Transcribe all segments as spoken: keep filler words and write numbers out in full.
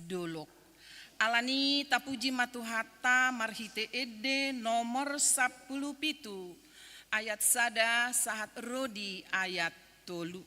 dolok. Alani i tapuji ma Tuhanta marhite ende nomor sampulu pitu, ayat sada sahat ro di ayat tolu.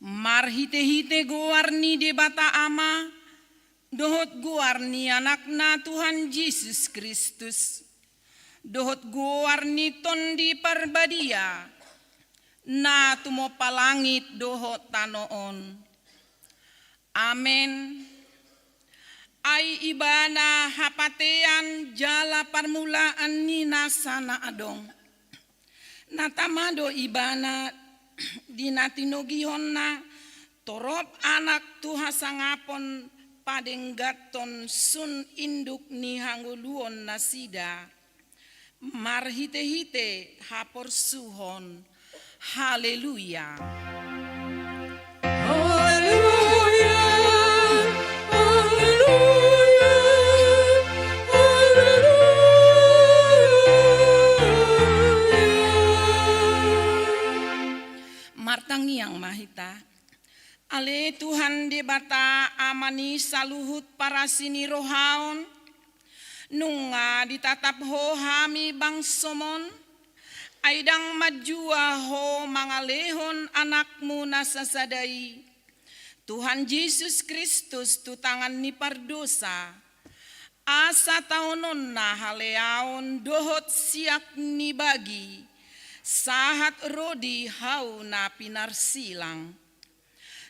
Marhite-hite goar ni Debata Ama, dohot goar ni Anakna Tuhan Jesus Kristus, dohot goar ni Tondi Parbadia, na tumompa langit dohot tano on. Amen. Ai Ibana hapatean jala parmulaan ni nasa na adong. Na tama do Ibana di na tinogihonna torop anak tu hasangapon padengganhon sun induk ni hangoluon nasida marhite-hite haporsuhon. Haleluya. Haleluya, haleluya, haleluya. Martangiang ma hita. Ale Tuhan Debata, Ama ni saluhut parasi ni roha on, nunga ditatap Ho hami bangsoM on, ai ndang manjua Ho mangalehon AnakMu na sasada i, Tuhan Jesus Kristus, tu tangan ni pardosa. asa taononna haleaon dohot siak ni bagi, sahat ro di hau na pinarsilang.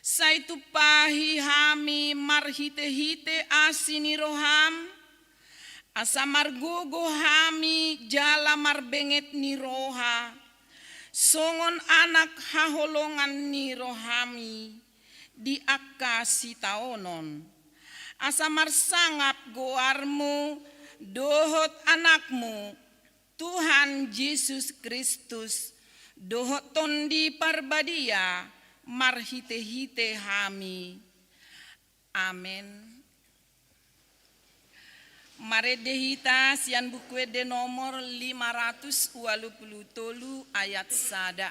Sai tumpahi hami marhite-hite asi ni roham, asa margogo hami jala marbenget ni roha, songon anak haholongan ni rohami di angka sitaonon. Asa marsangap goarmu dohot anakmu, Tuhan Jesus Kristus, dohot Tondi Parbadia, marhite-hite hami. Amen. Marende hita sian Buku Ende nomor lima ratus ualu pulu tolu ayat sada.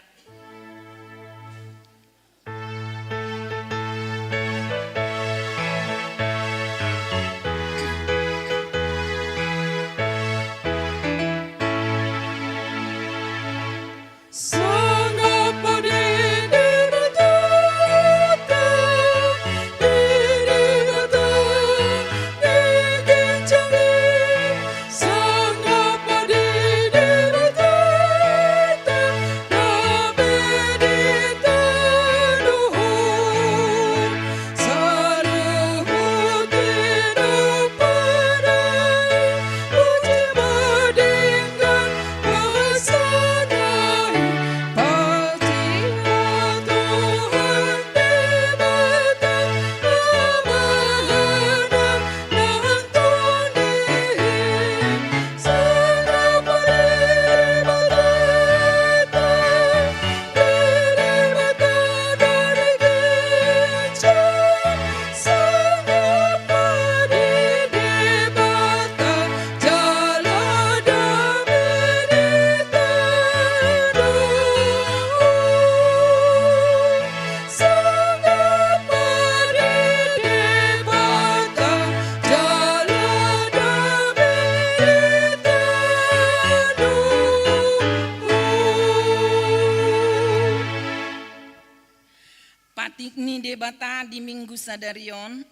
Patik ni Debata di Minggu sadari on,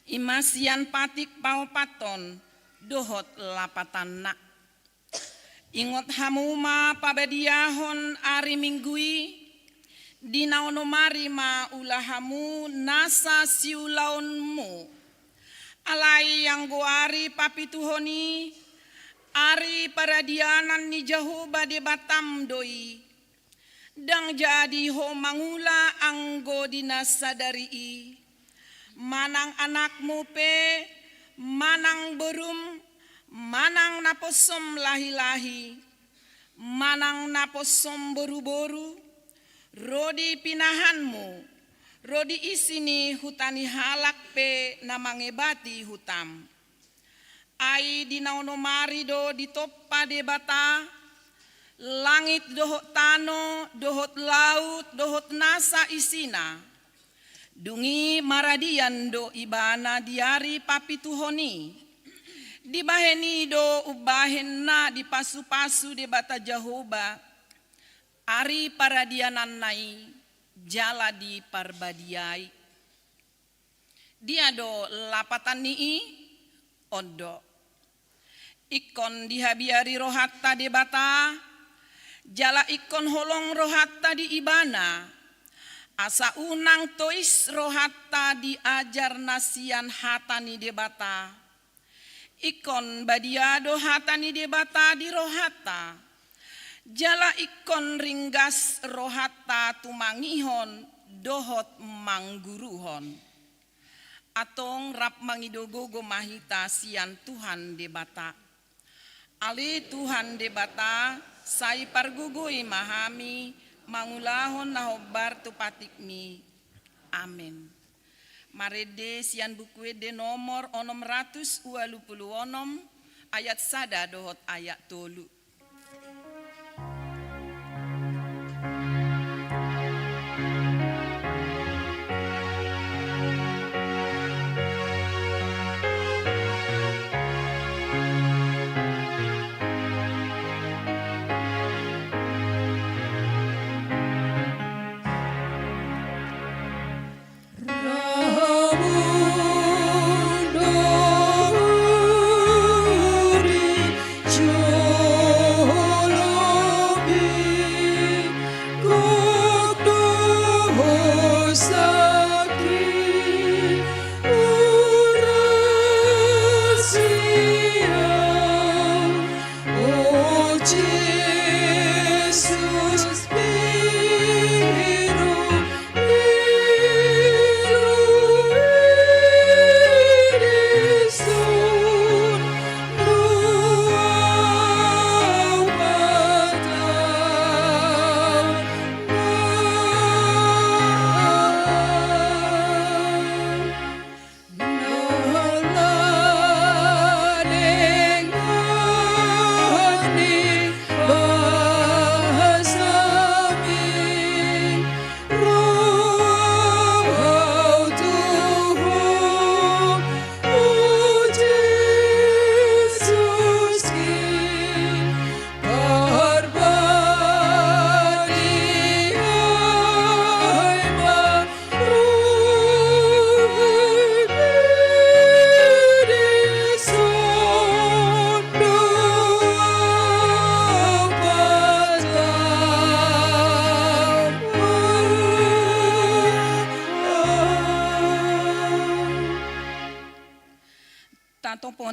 i ma sian patik paopathon dohot lapatanna. Ingot hamu ma pabadiahon ari Minggu i, di na onom ari ma ula hamu nasa siulaonmu. Alai anggo ari papituhon i, ari paradianan ni Jahowa Debatam do i. Ndang jadi ho mangula anggo di na sadari i, manang anakmu pe, manang borum, manang naposom lahi-lahi, manang naposom boru-boru, ro di pinahanmu, ro di isi ni huta ni halak pe na mangebati hutam. Ai di na onom ari do ditompa Debata langit dohot tano, dohot laut, dohot nasa isina. Dung i maradian do Ibana di ari papituhon i. Dibahen i do umbahen na dipasu-pasu Debata Jahowa ari paradiananna i jala diparbadiai. Dia do lapatan ni i? On do. Ingkon dihabiari rohanta Debata, jala ingkon holong rohanta di Ibana, asa unang tois rohanta di ajar na sian hata ni Debata. Ingkon badia do hata ni Debata di rohanta, jala ingkon ringgas rohanta tumangihon dohot mangguruhon. Antong rap mangido gogo ma hita sian Tuhan Debata. Ale Tuhan Debata, sai pargogoi ma hami mangulahon na hombar tu patikmi. Amen. Marende sian Buku Ende nomor onom ratus ualu pulu onom, ayat sada dohot ayat tolu.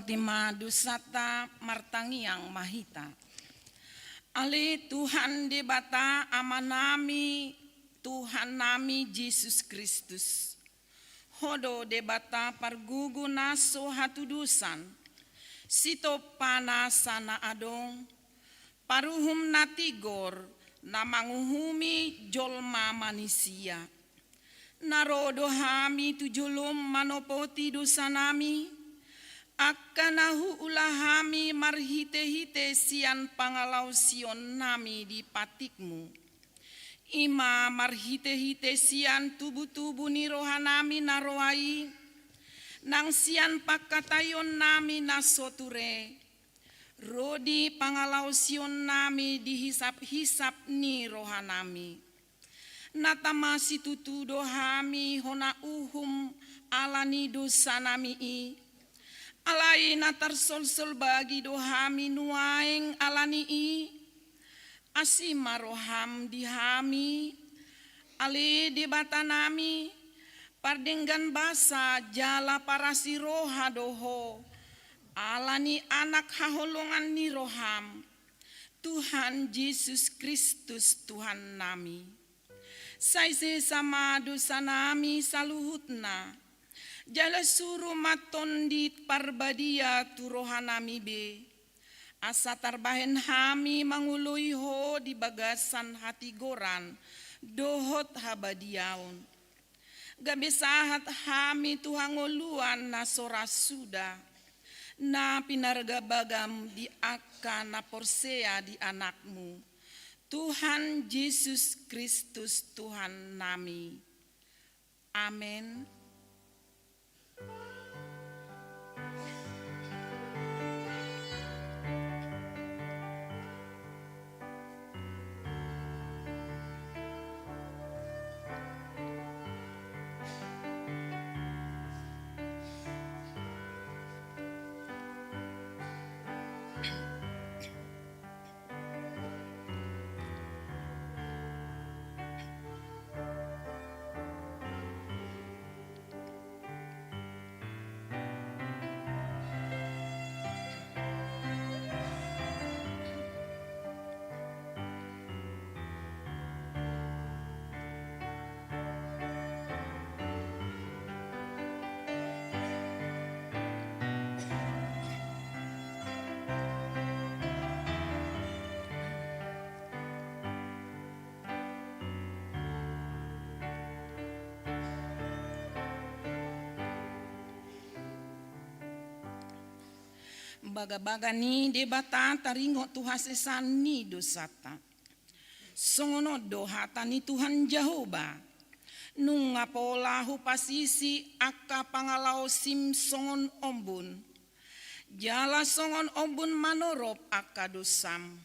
Tima dosanta, martangiang ma hita. Ale Tuhan Debata Amanami, Tuhannami Jesus Kristus. Ho do Debata pargogo na so hatudosan, sitompa nasa na adong, paruhum na tigor na manguhumi jolma manisia. Na ro do hami tu jolom manopoti dosanami, angka na huula hami marhite-hite sian pangalaosionnami di patikmu. I ma marhite-hite sian tubu-tubu ni rohanami na roa i, nang sian pangkataionnami na so ture, ro di pangalaosionnami di hisap-hisap ni rohanami. Na tama situtu do hami hona uhum ala ni dosanami i. Alai na tarsolsol bagi do hami nuaeng ala ni i. Asi ma roham di hami, ale Debatanami, pardenggan basa jala parasi roha do ho, ala ni Anak haholongan ni roham, Tuhan Jesus Kristus Tuhannami. Sai sesa ma dosanami saluhutna, jala suru ma Tondi Parbadia tu rohanami be, asa tarbahen hami mangoloi ho di bagasan hatigoran dohot habadiaon. Gabe sahat hami tu hangoluan na so ra suda, na pinargabagam di angka na porsea di Anakmu, Tuhan Jesus Kristus Tuhannami. Amen. Bagabaga ni Debata taringot tu hasesaan ni dosanta. Songon on do hata ni Tuhan Jahowa: Nunga pola hupasisi angka pangalaosim songon ombun, jala songon ombun manorop angka dosam.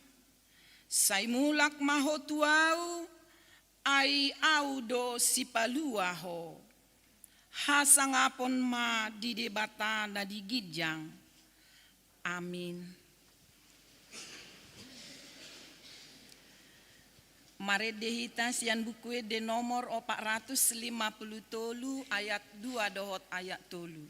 Sai mulak ma ho tu Ahu, ai Ahu do sipalua ho. Hasangapon ma di Debata na di ginjang. Amin. Marende hita sian Buku Ende nomor opat ratus lima puluh tolu, ayat dua dohot ayat tolu.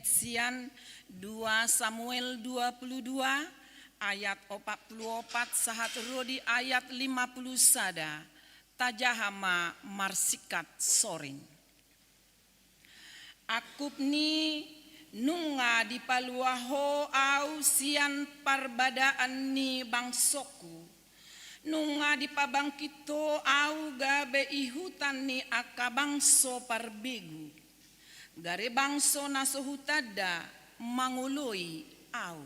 Sian dua Samuel dua puluh dua ayat opat puluh opat sahat ro di ayat lima puluh sada. Tajaha ma marsingkat soring. Angkup ni, nunga dipalua Ho au sian parbadaan ni bangsongku. Nunga dipabangkit Ho au gabe ihutan ni angka bangso parbegu. Gare bangso na so hutanda mangoloi au.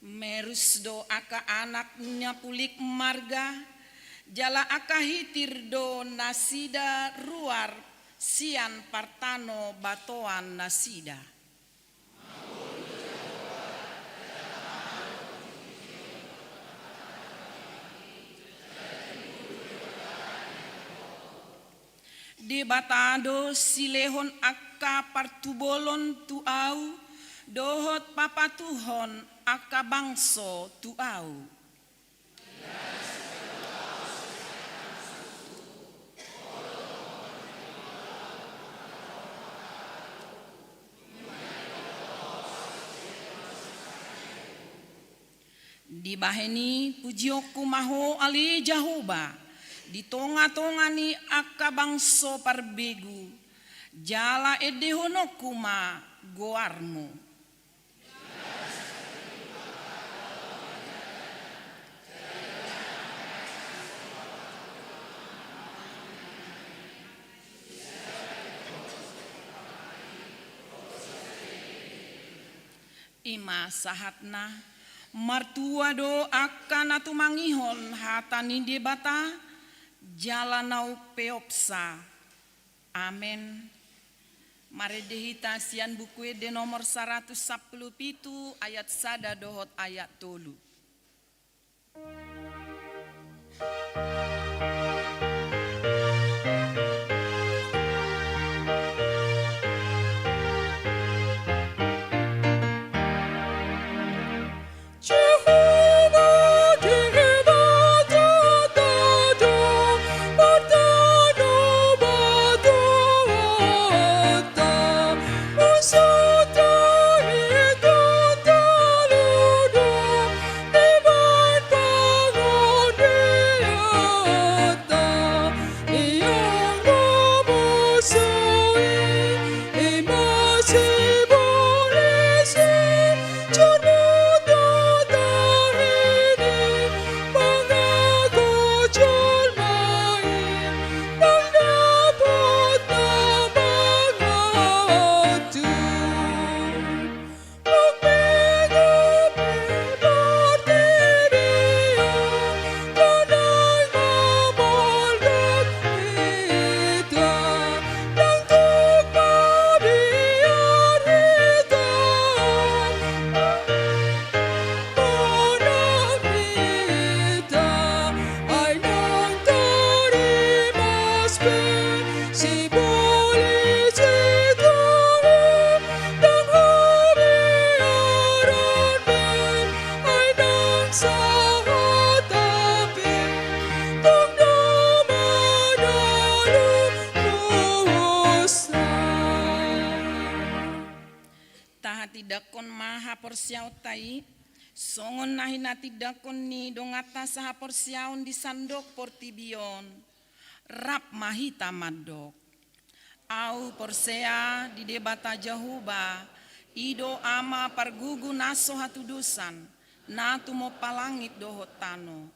Merus do angka anak na pulik marga, jala angka hitir do nasida ruar sian partanobatoan nasida. Debata do silehon angka partubolon tu au, dohot papatuhon angka bangso tu au. Dibahen i pujionku ma Ho ale Jahowa, di tongatonga ni angka bangso parbegu, jala endehononku ma goarmu. I ma sahatna, martua do angka na tumangihon hata ni Debata, jala na umpeopsa. Amen. Marende hita sian Buku Ende nomor saratus sampulu pitu ayat sada dohot ayat tolu. Tahatindangkon ma haporseaonta i, songon na hinatindangkon ni donganta sahaporseaon di sandok portibi on. Rap ma hita mandok. Au porsea di Debata Jahowa, i do Ama pargogo na so hatudosan, na tumompa langit dohot tano.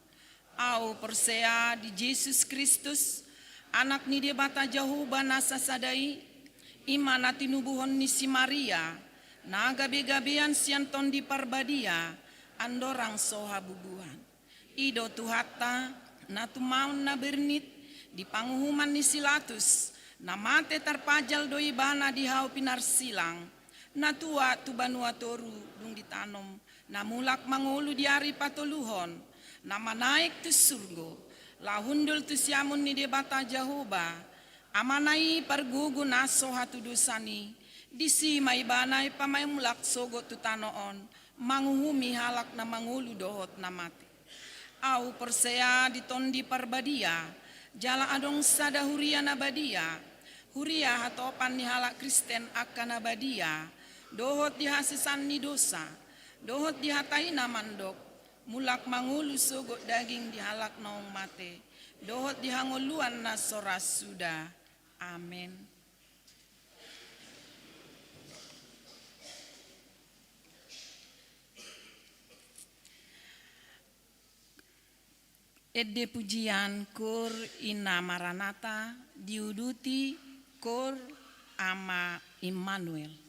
Au porsea di Jesus Kristus, Anak ni Debata Jahowa na sasada i, i ma na tinubuhon ni si Maria, na gabegabean sian Tondi Parbadia, andorang so habubuhan. I do Tuhanta, na tumaon na bernit, di panguhuman ni si Latus, na mate tarpajal do ibana di hau pinarsilang, na tuat tu banua toru dung ditanom, na mulak mangolu di ari patoluhon, na manaek tu surgo, laho hundul tu siamun ni Debata Jahowa, Amana i pargogo na so hatudosan i, disi ma ibana i pamaimulak sogot tu tano on, manguhumi halak na mangolu dohot na mate. Ahu porsea di Tondi Parbadia, jala adong sada huria na badia, huria hatopan ni halak Kristen angka na badia, dohot di hasesaan ni dosa, dohot di hata i na mandok, mulak mangolu sogot daging di halak naung mate, dohot di hangoluan na so ra suda. Amen. Ende pujian Koor Inna Maranatha, diuduti Koor Ama Immanuel.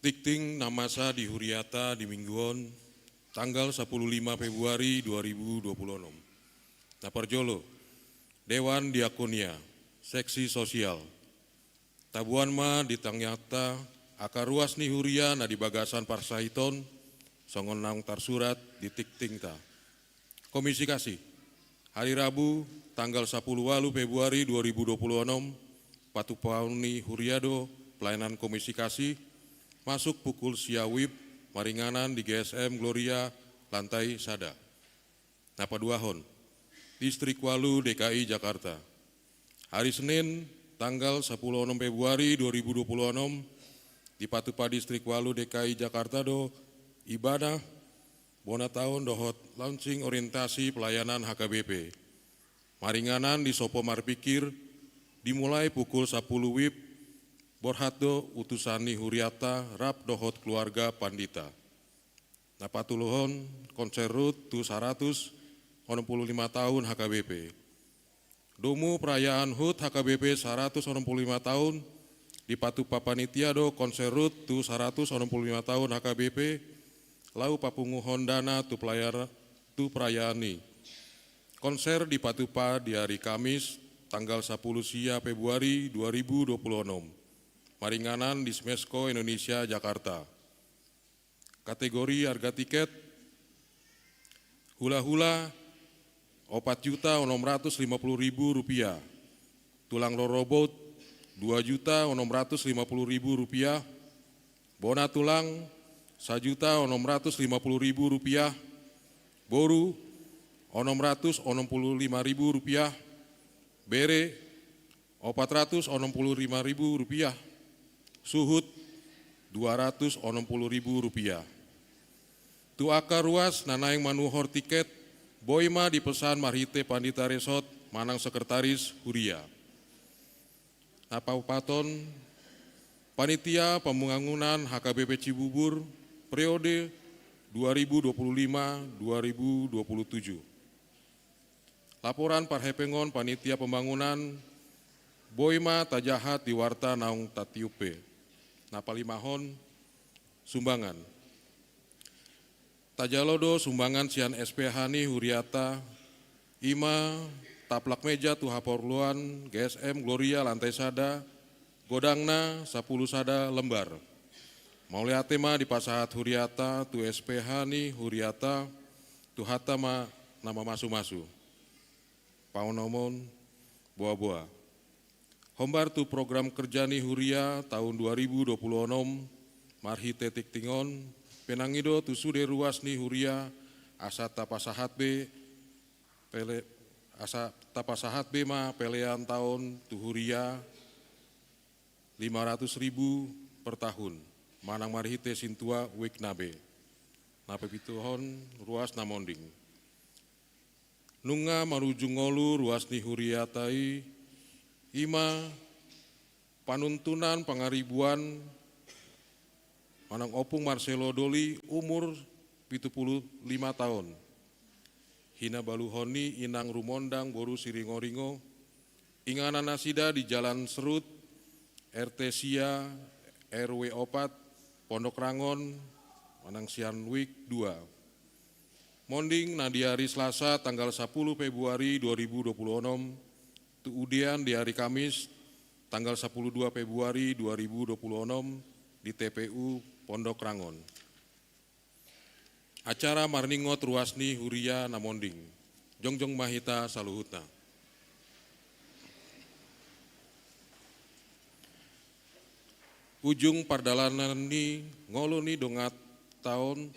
Tingting na masa di huriata di minggu on, tanggal sapuluh lima Februari dua ribu dua puluh enam. Na parjolo, Dewan Diakonia, seksi sosial. Taboan ma di tangiangta angka ruas ni huria na di bagasan parsahiton, songon naung tarsurat di tingtingta. Komunikasi. Hari Rabu, tanggal sapuluh walu Februari dua ribu dua puluh enam, patupaon ni huria do pelayanan komunikasi, masuk pukul sia WIB, maringanan di G S M Gloria, lantai sada. Na paduahon, Distrik walu D K I Jakarta. Hari Senin, tanggal sapuluh onom Februari dua ribu dua puluh onom, dipatupa Distrik walu D K I Jakarta do ibadah bona taon dohot launching orientasi pelayanan H K B P. Maringanan di sopo marpikir, dimulai pukul sapuluh WIB, borhat do utusan ni huriata rap dohot keluarga pandita. Na patoluhon, konser hut tu saratus onom puluh lima taon H K B P. Domu perayaan hut H K B P saratus onom puluh lima taon, dipatupa panitia do konser hut tu saratus onom puluh lima taon H K B P, laho papunguhon dana tu pelayar-, tu perayaan i. Konser dipatupa di hari Kamis, tanggal sapuluh sia Februari dua ribu dua puluh onom. Maringanan di Smesco Indonesia Jakarta. Kategori harga tiket, hula-hula, opat juta onom ratus lima puluh ribu rupiah. Tulang rorobot, dua juta onom ratus lima puluh ribu rupiah. Bona tulang, sajuta onom ratus lima puluh ribu rupiah. Boru, onom ratus onom puluh lima ribu rupiah. Bere, opat ratus onom puluh lima ribu rupiah. Suhut, dua ratus onom puluh ribu rupiah. Tu angka ruas na naeng manuhor tiket, boi ma dipesan marhite pandita resort manang sekretaris huria. Na paopathon, panitia pembangunan H K B P Cibubur, periode dua ribu dua puluh lima dua ribu dua puluh tujuh. Laporan parhepengon panitia pembangunan, boi ma tajahat di warta naung tatiup pe. Na palimahon, sumbangan. Tajalo do sumbangan sian S P H ni huriata, i ma taplak meja tu haporluan G S M Gloria lantai sada, godangna sapuluh sada lembar. Mauliate ma dipasahat huriata tu S P H ni huriata, Tuhanta ma na mamasu-masu. Paonomon, boa-boa. Hombar tu program kerja ni huria taon dua ribu dua puluh onom, marhite tingting on, pinangido tu sude ruas ni huria, asa tapasahat be pele-, asa tapasahat be ma pelean taon tu huria, lima ratus ribu per tahun, manang marhite sintua wikna be. Na papituhon, ruas na monding. Nunga marujung ngolu ruas ni huriata i, i ma panuntunan pangaribuan manang Ompung Marcelo Doli, umur pitu puluh lima taon. Hinabaluhon ni inang rumondang boru Siringo-ringo, inganan nasida di Jalan Serut, R T sia, R W opat, Pondok Rangon, manang sian wik dua. Monding na di hari Selasa tanggal sapuluh Februari dua ribu dua puluh onom, tu udean di hari Kamis tanggal sapuluh dua Februari dua ribu dua puluh onom di T P U Pondok Rangon. Acara marningot ruas ni huria na monding. Jongjong ma hita saluhutna. Ujung pardalanan ni ngolu ni donganta on,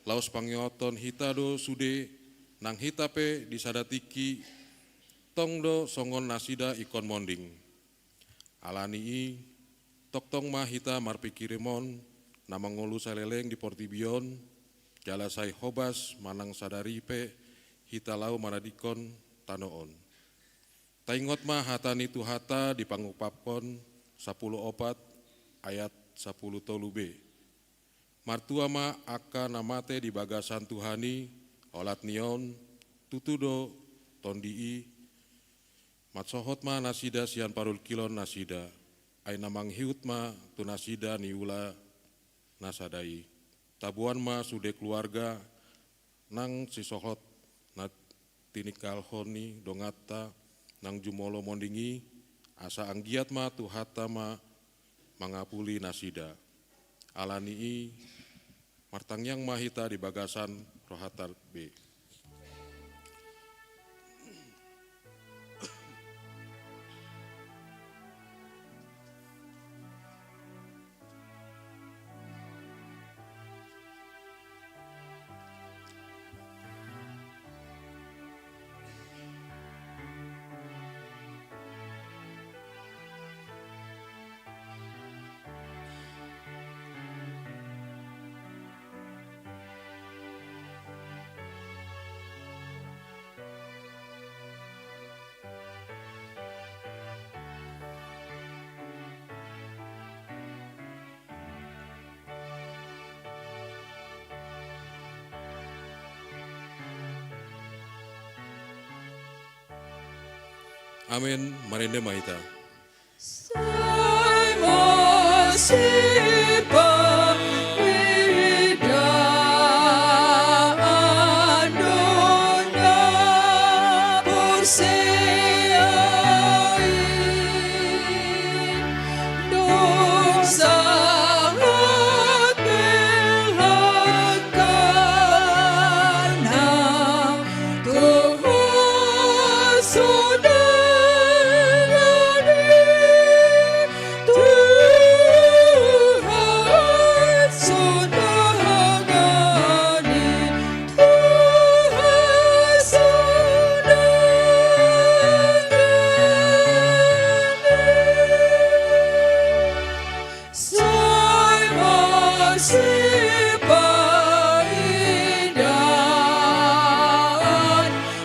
laos pangingothon hita do sude nang hita pe di sada tingki, tong do songon nasida ingkon monding. Alani i, tongtong ma hita marpingkirimon na mangolu saleleng di portibi on, jala sai hobas manang sadari pe hita laho manadingkon tano on. Taingot ma hata ni Tuhanta di Pangungkapon sapuluh opat ayat sapuluh tolu b. Martua ma angka na mate di bagasan Tuhan i, olat ni on, tutu do tondi i, mansohot ma nasida sian parungkilon nasida, ai na mangihut ma tu nasida niula na sada i. Tabuan ma sude keluarga nang sisohot na tininggalhon ni donganta nang jumolo monding i, asa anggiat ma Tuhanta ma mangapuli nasida. Ala ni i, martangiang ma hita di bagasan rohanta be. Amen. Marende ma hita. Sai masipaidan do na porsea i, dung sahat pe langkana, Tuhan so dengani, Tuhan so dengani, Tuhan so dengani. Sai masipaidan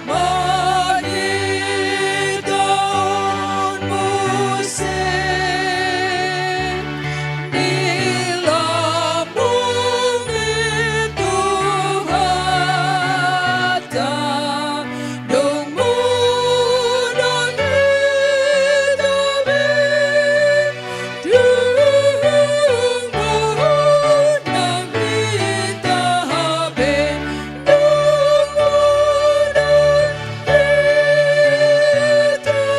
ma di taon muse, di lambung ni Tuhanta, dung muse hita be, dung muse hita be, dung muse hita be.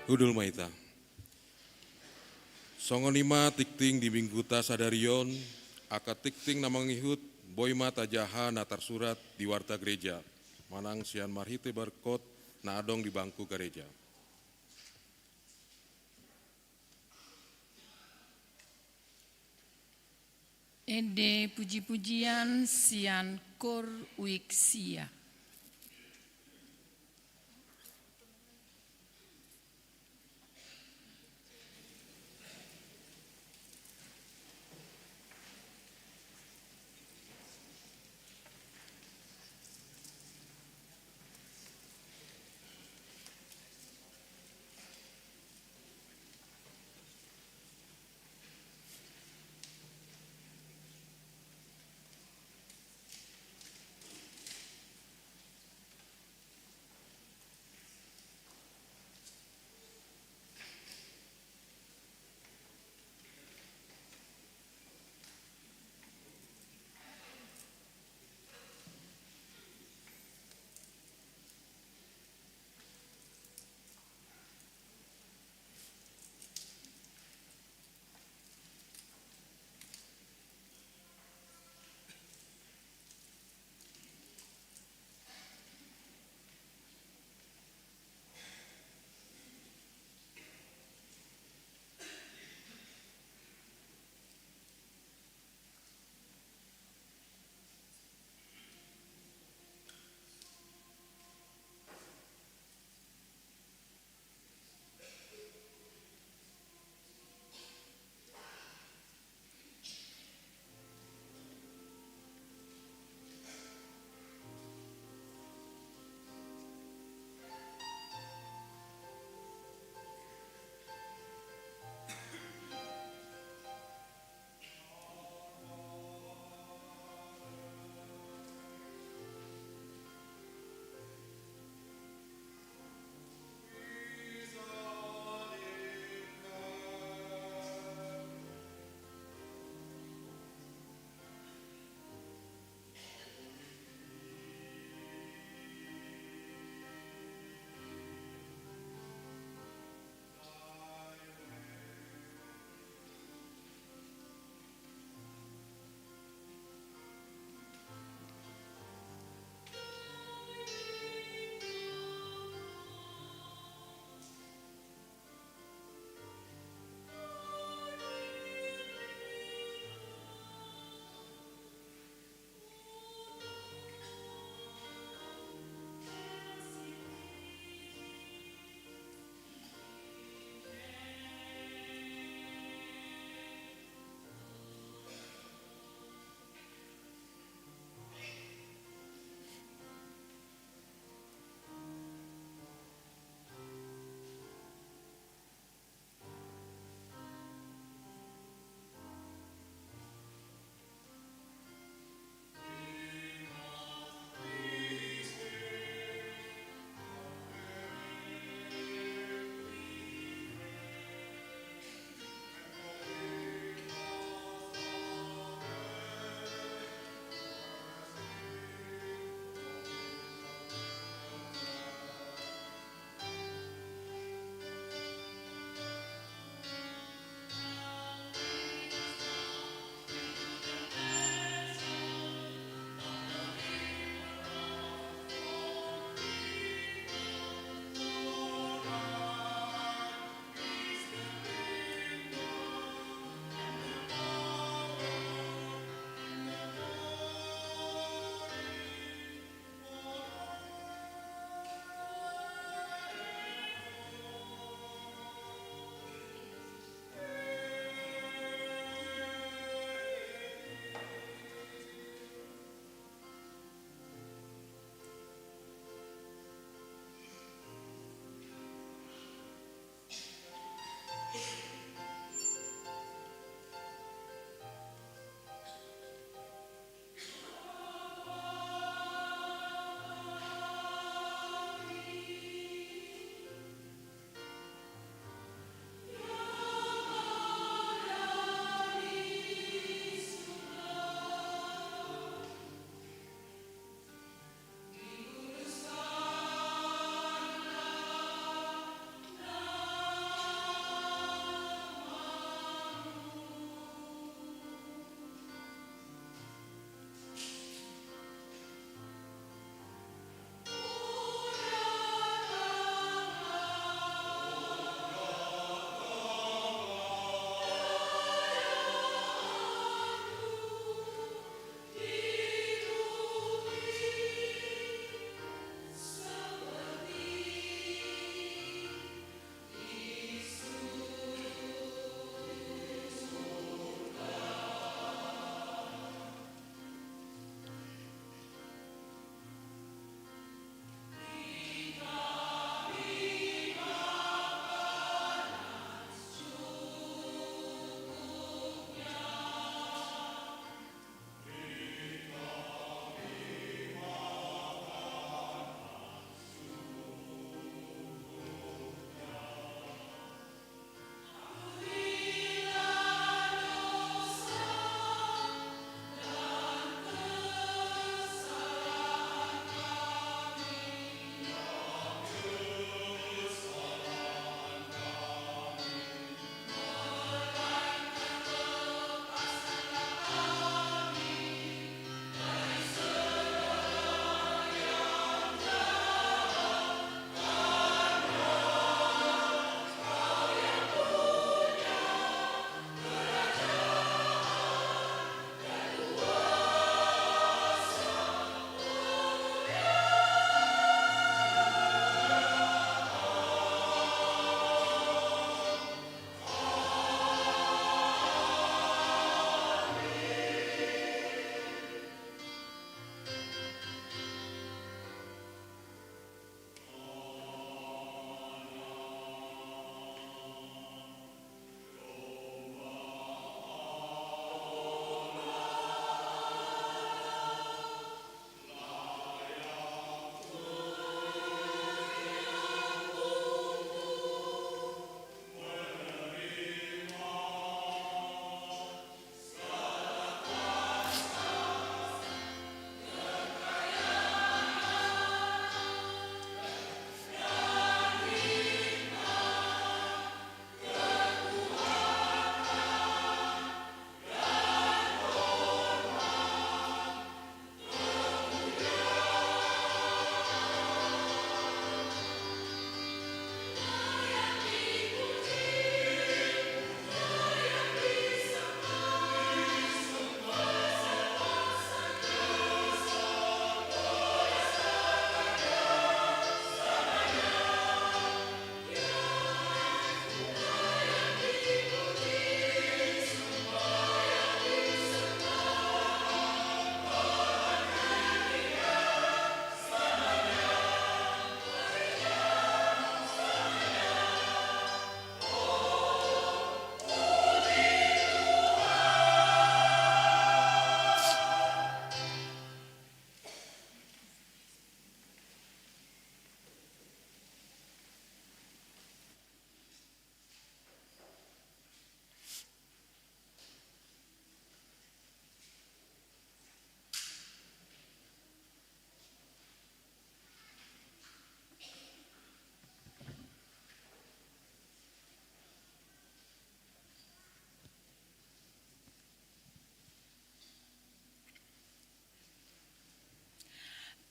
Hundul ma hita. Songon i ma tingting di Mingguta sadari on, angka tingting na mangihut, boi ma tajaha na tarsurat di warta gareja, manang sian marhite barcode na adong di bangku gareja. Ende puji-pujian sian Kor Uik sia.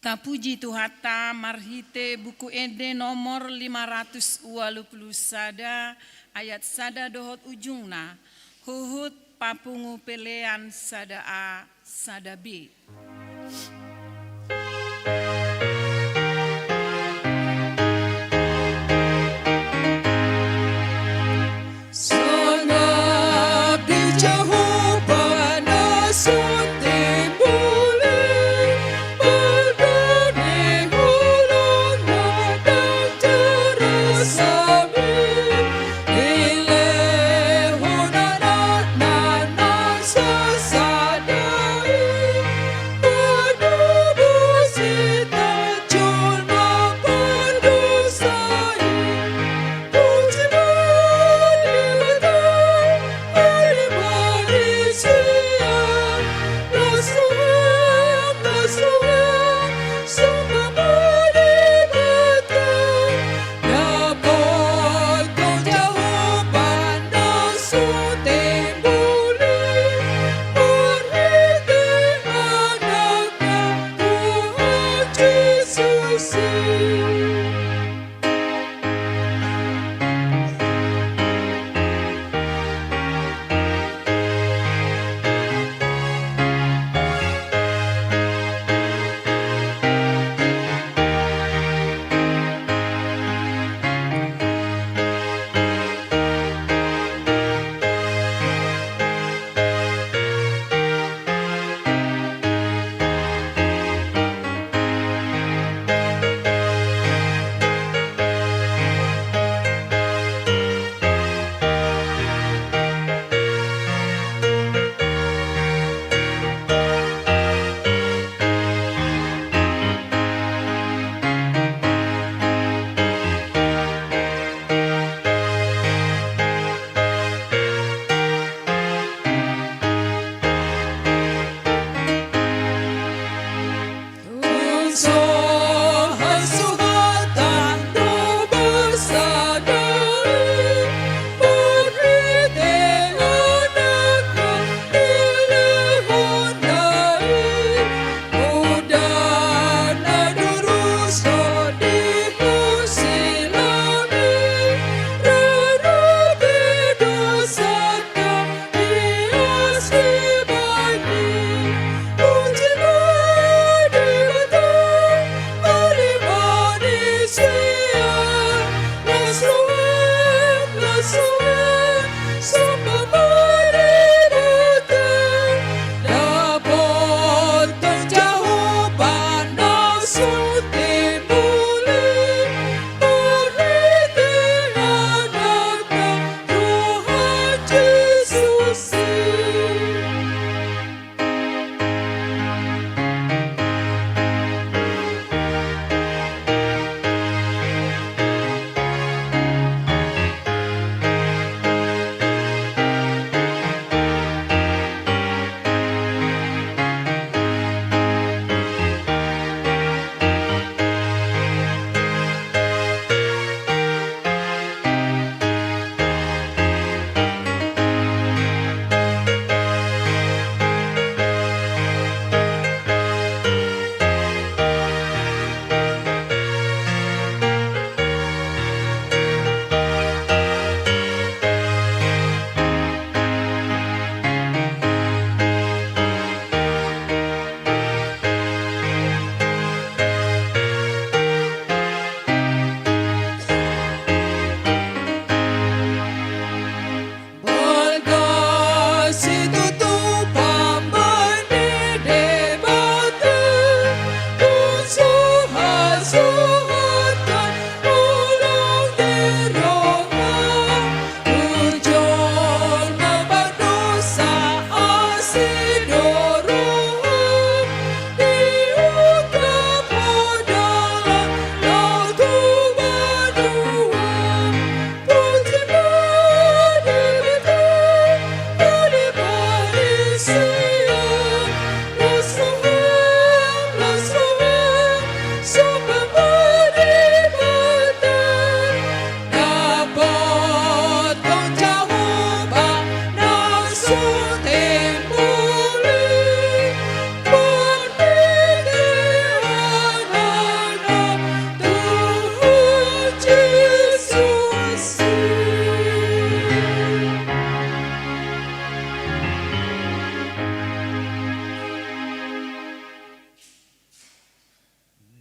Tapuji Tuhanta marhite Buku Ende nomor lima ratus ualu pulu sada, ayat sada dohot ujungna, huhut papungu pelean sada A, sada B.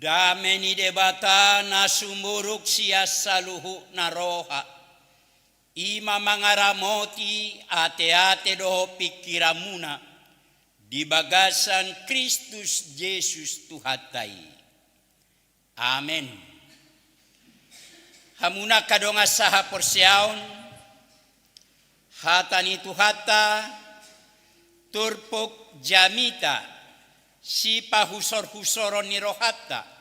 Dame ni Debata na sumurung sian saluhutna roha, i ma mangaramoti ateate dohot pingkiranmuna di bagasan Kristus Jesus Tuhanta i. Amen. Hamu angka dongan sahaporseaon, hata ni Tuhanta, turpuk jamita, sipahusorhusoron ni rohanta,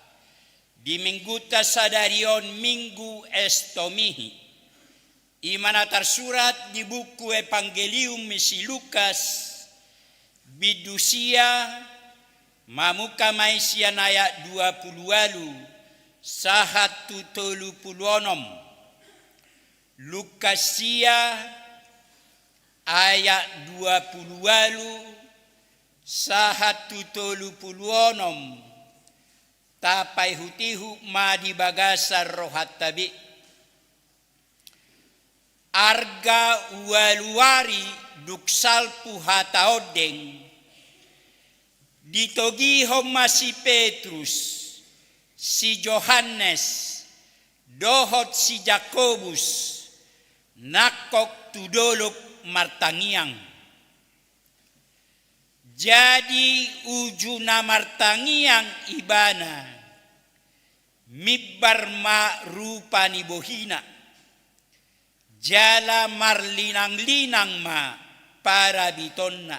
di Minggunta sadari on Minggu Estomihi. I ma na tarsurat di buku Evangelium ni si Lukas, bindu sia, mamungka ma i sian ayat dua pulu ualu sahat tu tolu pulu onom. Lukas sia, ayat dua pulu ualu sahat tu tolu pulu onom. Tapaihutihut ma di bagasan rohanta be. Arga ualu ari dung salpu hata ondeng, ditogihon ma si Petrus, si Johannes, dohot si Jakobus nangkok tu dolok martangiang. Jadi uju na martangiang ibana, mimbar ma rupa ni bohina, jala marlinanglinang ma parabitonna.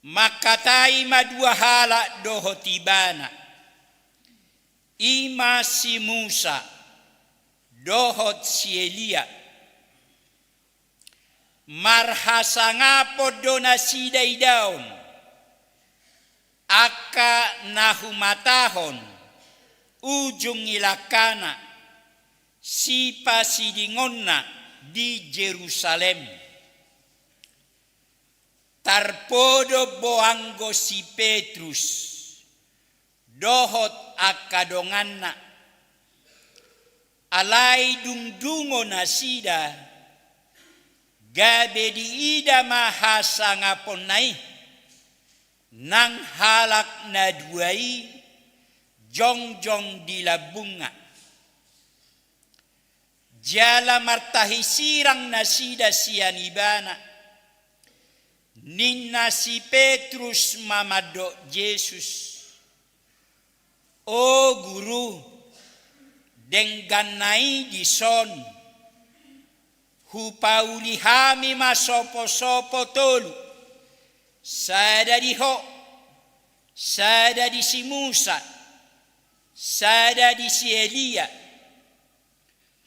Mangkatai ma dua halak dohot ibana, i ma si Musa dohot si Elia. Marhasangapon do nasida idaon, angka na humatahon ujung ni langkana sipasidingonna di Jerusalem. Tarpodom do anggo si Petrus dohot angka donganna. Alai dung dungo nasida, gabe diida ma hasangaponna i, nang halak na dua i jongjong di lambungna. Jala martahi sirang nasida sian ibana. Ninna si Petrus ma mandok Jesus, "O Guru, dengganna i dison, hupauli hami ma soposopo tolu, sada di Ho, sada di si Musa, sada di si Elia."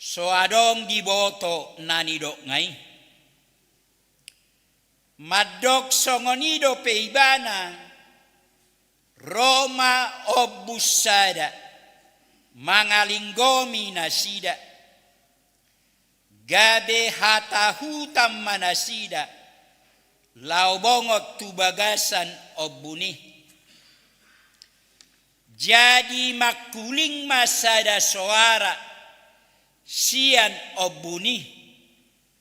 So adong diboto na nidokna i. Mandok songon i dope ibana, ro ma ombus sada mangalinggomi nasida, gabe hatahutan ma nasida laho bongot tu bagasan ombun i. Jadi mangkuling ma sada soara sian ombun i,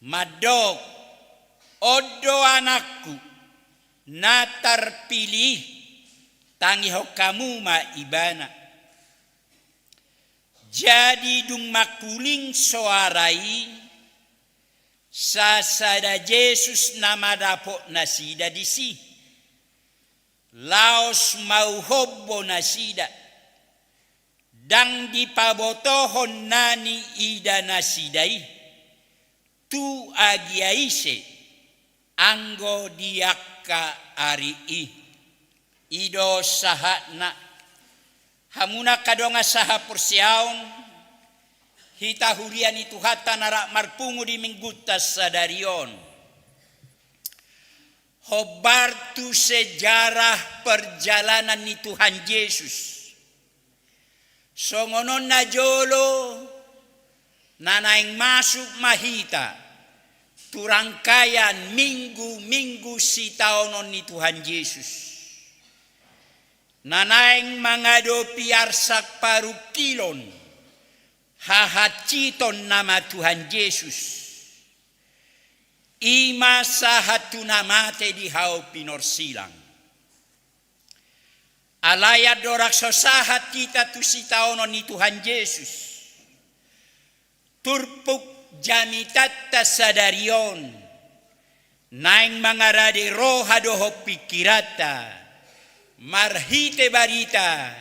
mandok, "On do Anakku na tarpilih i, tangihon hamu ma Ibana." Jadi dung mangkuling soara i, sasada Jesus na mandapot nasida disi. Laos mauhombo nasida, ndang dipabotohon na niida nasida i tu agia ise anggo di angka ari i. I do sahatna. Hamu angka dongan sahaporseaon, hita huria ni Tuhanta na rap marpungu di Minggunta sadari on. Hombar tu sejarah perjalanan ni Tuhan Jesus. Songon on na jolo, na naeng masuk ma hita tu rangkaian minggu-minggu sitaonon ni Tuhan Jesus. Na naeng mangadopi arsak parungkilon, hahansiton nama Tuhan Jesus. I ma sahat tu na mate di hau pinorsilang. Alai andorang so sahat hita tu sitaonon ni Tuhan Jesus, turpuk jamitanta sadari on naeng mangarade roha dohot pingkiranta marhite barita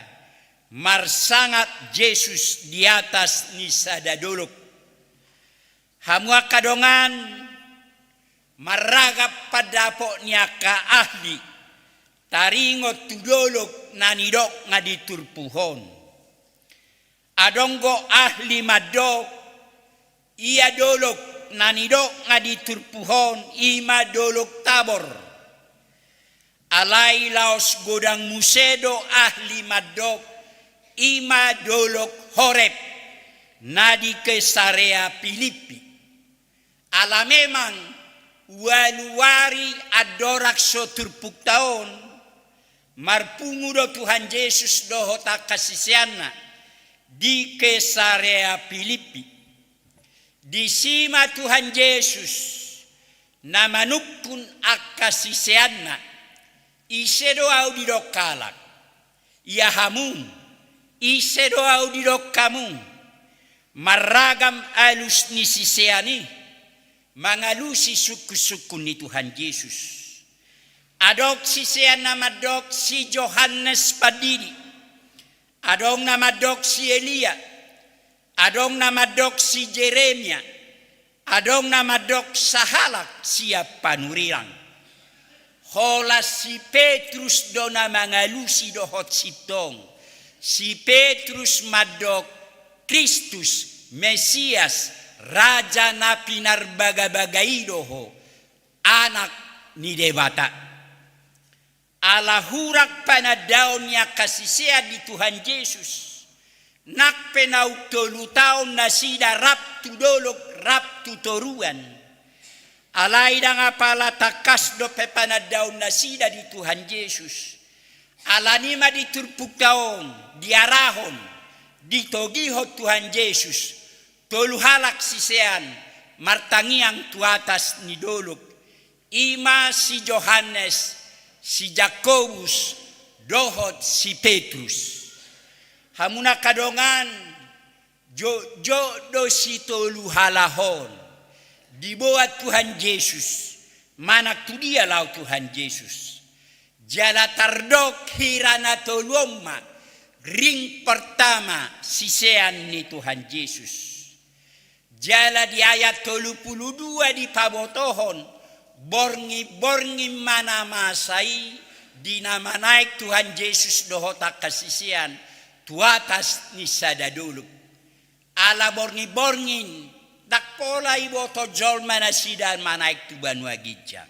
marsangap Jesus di atas ni sada dolok. Hamu angka dongan, marragam pandapot ni angka ahli taringot tu dolok na nidok nga di turpuk on. Adong do ahli mandok, ia dolok na nidok nga di turpuk on i ma dolok Tabor. Alai laos godang muse do ahli mandok, i ma dolok Horeb na di Kesarea Pilippi. Ala memang ualu ari andorang so turpukta on, marpungu do Tuhan Jesus dohot angka siseanna di Kesarea Pilippi. Disi ma Tuhan Jesus na manungkun angka siseanna, ise do ahu didok halak? Ia hamu, ise do ahu didok hamu? Marragam alus ni sisean i mangalusi sungkun-sungkun ni Tuhan Jesus. Adong sisean na mandok si Johannes Pandidi, adong na mandok si Elia, adong na mandok si Jeremia, adong na mandok sahalak sian panurirang. Holan si Petrus do na mangalusi dohot sintong. Si Petrus mandok Kristus, Mesias, Raja na pinarbagabaga i do ho, Anak ni Debata. Ala hurang panandaon ni angka sisean di Tuhan Jesus, nang pe naung tolu taon nasida rap tu dolok, rap tu toruan. Alai ndang apala tangkas dope panandaon nasida di Tuhan Jesus. Alani ma di turpukta on diarahon, ditogihon Tuhan Jesus tolu halak sisean martangiang tu atas ni dolok, i ma si Johannes, si Jakobus, dohot si Petrus. Hamu angka dongan, jotjot do si tolu halak on diboan Tuhan Jesus manang tu dia laho Tuhan Jesus. Jala tardok hira na tolu on ma ring pertama sisean ni Tuhan Jesus. Jala di ayat tolu pulu dua dipabotohon, borngin-borngin ma na masa i di na manaek Tuhan Jesus dohot angka sisean tu atas ni sada dolok. Ala borngin-borngin, ndang pola iboto jolma nasida manaek tu banua ginjang.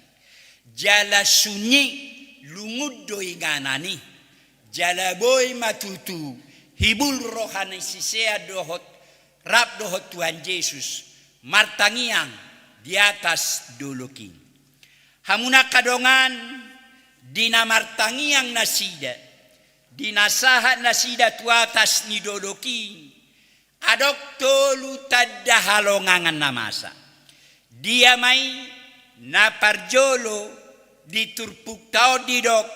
Jala sunyi lungun do inganan i. Jala boi ma tutu hibul roha ni sisean dohot, rap dohot Tuhan Jesus martangiang di atas dolok i. Hamu angka dongan, di na martangiang nasida, di na sahat nasida tu atas ni dolok i, adong tolu tanda halongangan na masa. Dia ma i? Na parjolo, di turpukta on didok,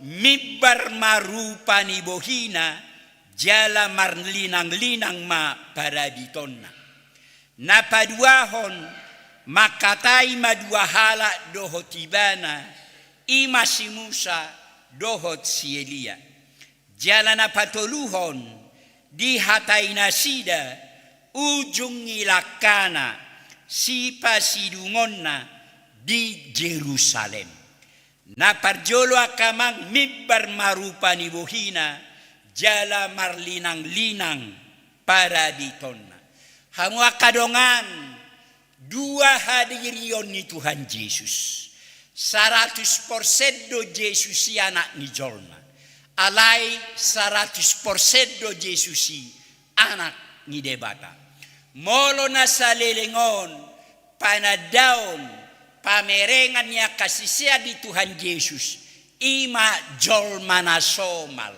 mimbar ma rupa ni bohina, jala marlinanglinang ma parabitonna. Na paduahon, mangkatai ma dua halak dohot ibana, i ma si Musa dohot si Elia. Jala na patoluhon, dihatai nasida ujung ni langkana sipasidungonna di Jerusalem. Na parjolo angka amang, mimbar ma rupa ni bohina, jala marlinanglinang parabitonna. Hamu angka dongan, dua hadirion ni Tuhan Jesus. Saratus porsen do Jesus i anak ni jolma. Alai saratus porsen do Jesus i anak ni Debata. Molo na saleleng on, panandaon, pamerengan ni angka sisean di Tuhan Jesus, i ma jolma na somal.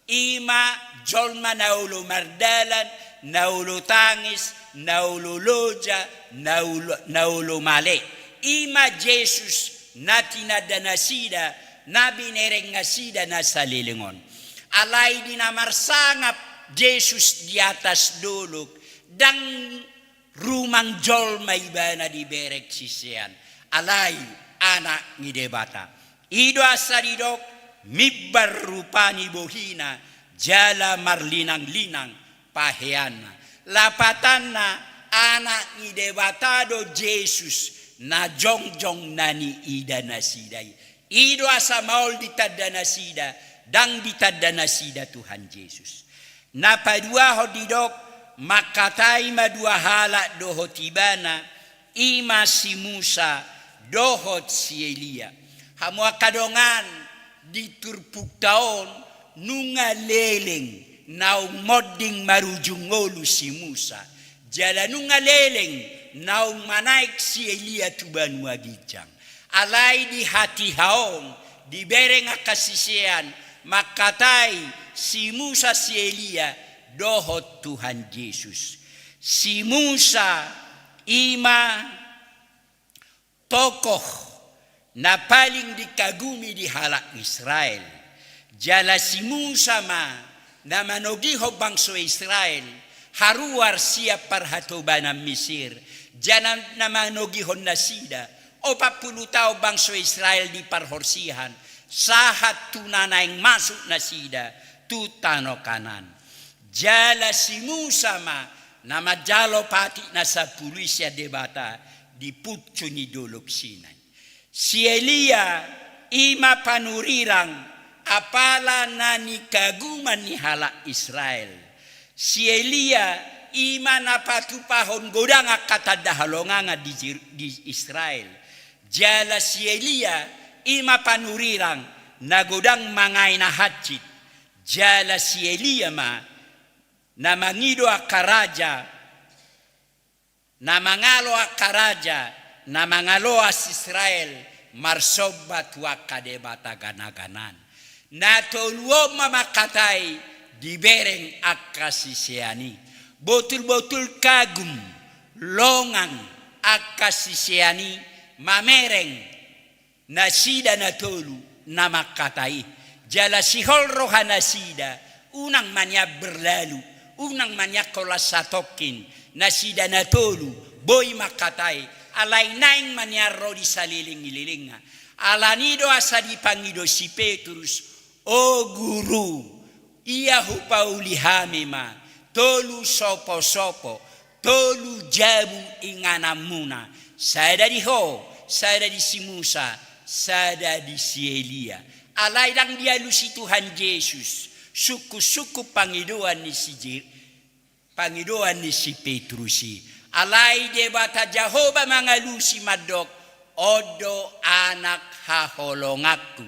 I ma jolma na olo mardalan, na olo tangis, na olo loja, na olo, na olo male. I ma Jesus na tinanda nasida, na binereng nasida na saleleng on. Alai di na marsangap Jesus di atas dolok, ndang rumang jolma ibana dibereng sisean, alai Anak ni Debata. I do asa didok, mimbar rupa ni bohina, jala marlinanglinang paheanna. Lapatanna, Anak ni Debata do Jesus, na jongjong na niida nasida i. I do asa maol ditanda nasida, ndang ditanda nasida Tuhan Jesus. Na paduahon didok, mangkatai ma dua halak dohot ibana, i ma si Musa dohot si Elia. Hamu angka dongan, di turpukta on nunga leleng naung monding marujung ngolu si Musa, jala nunga leleng naung manaek si Elia tu banua ginjang. Alai di hatiha on dibereng angka sisean mangkatai si Musa, si Elia dohot Tuhan Jesus. Si Musa i ma tokoh na paling dikagumi di halak Israel. Jala si Musa ma na manogihon bangso Israel haruar sian parhatobanan Misir, jala na manogihon nasida opat pulu taon bangso Israel di parhorsihan, sahat tu na naeng masuk nasida tu tano Kanaan. Jala si Musa ma na manjalo patik na sampulu i sian Debata di puncu ni dolok Sinai. Si Elia i ma panurirang apala na nikaguman ni halak Israel. Si Elia i ma na patupahon godang angka tanda halongangan di Jer-, di Israel. Jala si Elia i ma panurirang na godang mangae na hansit. Jala si Elia ma na mangido angka raja, na mangalo angka raja, na mangaloas Israel marsomba tu angka debata ganaganaan. Na tolu on ma mangkatai dibereng angka sisean i. Botul-botul kagum, longang angka sisean i mamereng nasida na tolu na mangkatai. Jala sihol roha nasida, unang ma nian berlalu, unang ma nian holan satongkin, nasida na tolu boi mangkatai, alai naeng ma nian ro di salelenglelengna. Alani do asa dipangido si Petrus, o Guru, ia hupauli hami ma tolu soposopo, tolu jabu ingananmuna, sada di ho, sada di si Musa, sada di si Elia. Alai ndang dialusi Tuhan Jesus sungkun-sungkun pangidoan ni si Je-, pangidoan ni si Petrus i. Alai Debata Jahowa mangalusi mandok, on do anak haholonganku,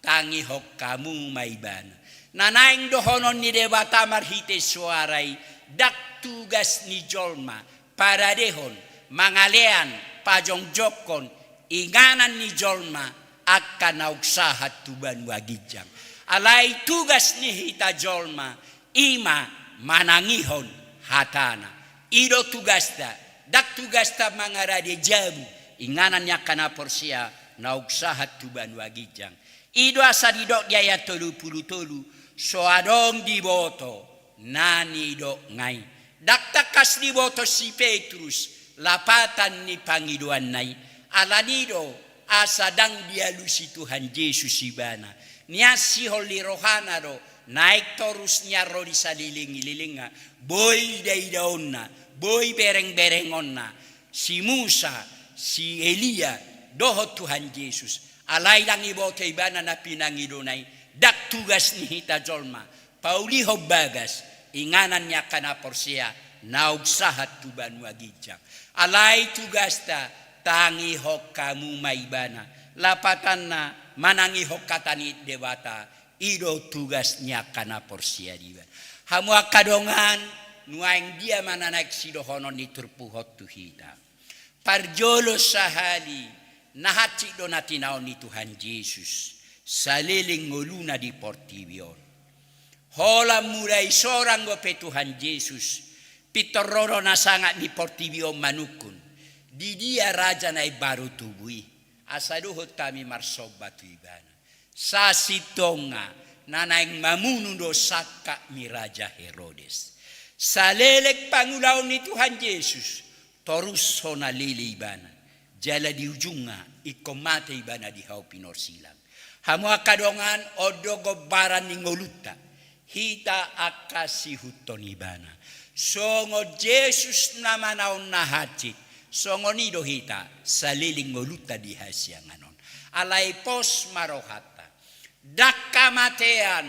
tangihon hamu ma ibana. Na naeng dohonon ni Debata marhite soara i, ndang tugas ni jolma paradehon, mangalean, pajongjongkon inganan ni jolma angka naung sahat tu banua ginjang. Alai tugas ni hita jolma i ma manangihon hatana. I do tugasta, ndang tugasta mangarade jabu inganan ni angka na porsea naung sahat tu banua ginjang. I do asa didok di ayat tolu pulu tolu, so adong diboto na nidokna i. Ndang tangkas diboto si Petrus lapatan ni pangidoanna i. Alani do asa ndang dialusi Tuhan Jesus ibana. Nian sihol ni rohana do naeng torus nian ro di saleleng ni lelengna, boi idaidaonna, boi berengberengonna si Musa, si Elia dohot Tuhan Jesus. Alai ndang diboto ibana na pinangidona i. Ndang tugas ni hita jolma paulihon bagas inganan ni angka na porsea naung sahat tu banua ginjang. Alai tugasta tangihon hamu ma ibana. Lapatanna manangihon hata ni Debata, i do tugas ni angka na porsea di ibana. Hamu angka dongan, nuaeng dia ma na naeng sidohonon ni turpuk on tu hita? Parjolo sahali, na hansit do na tinaon ni Tuhan Jesus saleleng ngoluna di portibi on. Holan mulai sorang dope Tuhan Jesus, pintor ro do na sangap ni portibi on manungkun, di dia raja na imbaru tubu i, asa dohot hami marsomba tu ibana. Sasintongna na naeng mamunu do sangkap ni Raja Herodes. Saleleng pangulaon ni Tuhan Jesus, torus hona lele ibana. Jala di ujungna, ingkon mate ibana di hau pinorsilang. Hamu angka dongan, on do gombaran ni ngolunta. Hita angka siihuthon ibana. Songon Jesus na manaon na hansit, songon i do hita saleleng ngolunta di hasiangan on. Alai pos ma rohanta. Ndang hamatean,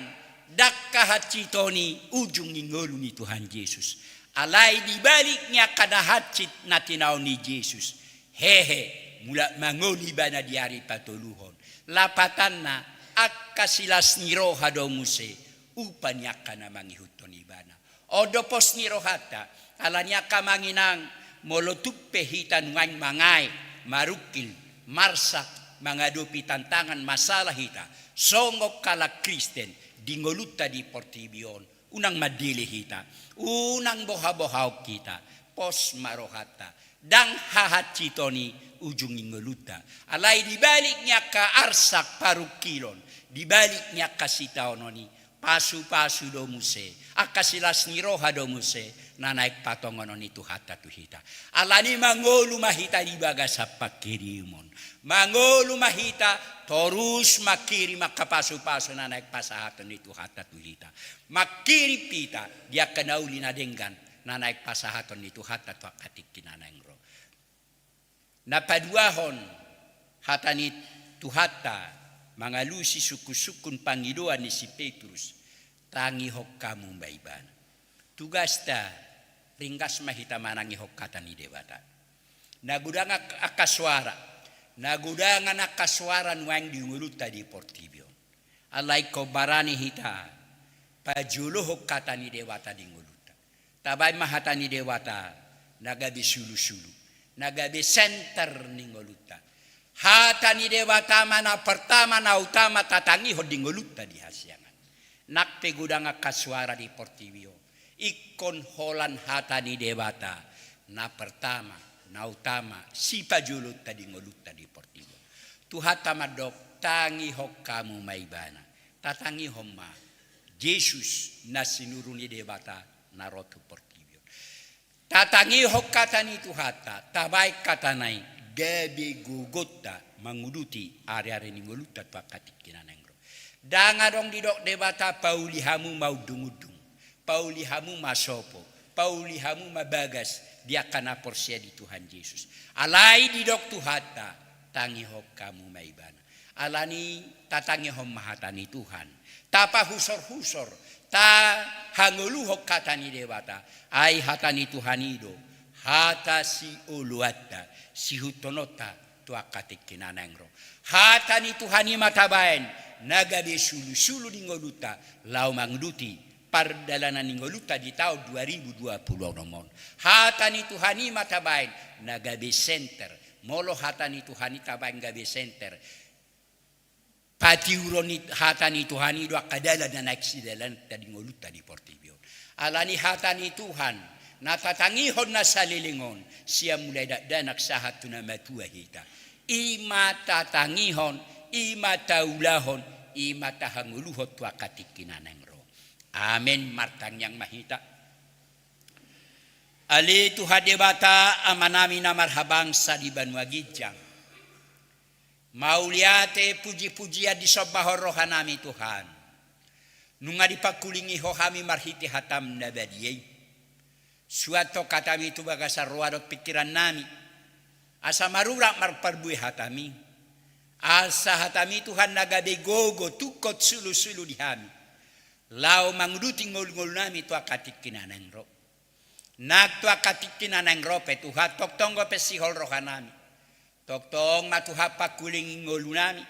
ndang hahansiton i ujung ni ngolu ni Tuhan Jesus. Alai di balik ni angka na hansit na tinaon ni Jesus, hehe, mulak mangolu ibana di ari patoluhon. Lapatanna, angka silas ni roha do muse upa ni angka na mangihuthon ibana. On do pos ni rohanta, ala ni angka amang inang, molo tung pe hita nuaeng mangae, marungkil, marsak, mangadopi tantangan masalah hita, songon halak Kristen, di ngolunta di portibi on, unang mandele hita, unang boha-bohaon hita, pos ma rohanta, ndang hahansiton i ujung ni ngolunta. Alai di balik ni angka arsak parungkilon, di balik ni angka sitaonon i, pasu-pasu do muse, angka silas ni roha do muse, na naeng patongonon ni Tuhanta tu hita. Ala ni mangolu ma hita di bagasan pangkirimon. Mangolu ma hita, torus mangkirim angka pasu-pasu na naeng pasahaton ni Tuhanta tu hita. Mangkirim hita, di angka na uli na denggan, na naeng pasahaton ni Tuhanta tu angka tingki na naeng ro. Na paduahon, hata ni Tuhanta, mangalusi sungkun-sungkun pangidoan ni si Petrus, tangihon hamu ma ibana. Tugasta, ringgas ma hita manangihon hata ni Debata. Na godang ak-, angka soara, na godang angka soara nuaeng di ngolunta di portibi on. Alai ingkon barani hita pajolohon hata ni Debata di ngolunta. Tabaen ma hata ni Debata na gabe sulu-sulu, na gabe senter ni ngolunta. Hata ni Debata ma na pertama, na utama tatangihon di ngolunta di hasiangan. Nang pe godang angka soara di portibi on, ingkon holan hata ni Debata na pertama, na utama, sipajolonta di ngolunta di portibi on. Tuhanta mandok, tangihon hamu ma ibana. Tatangihon ma Jesus na sinuru ni Debata na ro tu portibi on. Tatangihon hata ni Tuhanta, tabaen hatana i gabe gogonta manguduti ari-ari ni ngolunta tu angka tingki na naeng ro. Ndang adong didok Debata pauli hamu ma undung-undung, pauli hamu ma sopo, pauli hamu ma bagas di angka na porsea di Tuhan Jesus. Alai didok Tuhanta, tangihon hamu ma ibana. Ala ni tatangihon ma hata ni Tuhan, tapahusor-husor, tahangoluhon hata ni Debata, ai hata ni Tuhan i do hata sioloanta, siihuthononta tu angka tingki na naeng ro. Hata ni Tuhan i ma tabaen na gabe sulu-sulu di ngolunta, laho manguduti pardalanan ni ngolunta di taon dua ribu dua puluh onom on. Hata ni Tuhan i ma tabaen na gabe senter. Molo hata ni Tuhan i tabaen gabe senter, patiuron ni hata ni Tuhan i do angka dalan na naeng sidalananta di ngolunta di portibi on. Ala ni hata ni Tuhan na tatangihon na saleleng on, sian mulai dakdanak sahat tu na matua hita, i ma tatangihon, i ma taulahon, i ma tahangoluhon tu angka tingki na naeng ro. Amen. Martangiang ma hita. Ale Tuhan Debata, Amanami na marhabangsa di banua ginjang, mauliate, puji-pujian disombahon rohanami Tuhan. Nunga dipangkulingi Ho hami marhite hataM na badia i. Suanhon hatami tu bagasan roha dohot pingkirannami, asa marurat marparbue hatami. Asa hatami Tuhan na gabe gogo, tungkot, sulu-sulu di hami, laho manguduti ngolu-ngolunami tu angka tingki na naeng ro. Nang tu angka tingki na naeng ro pe Tuhan, tongtong dope sihol rohanami. Tongtong ma Tuhan pangkulingi ngolunami,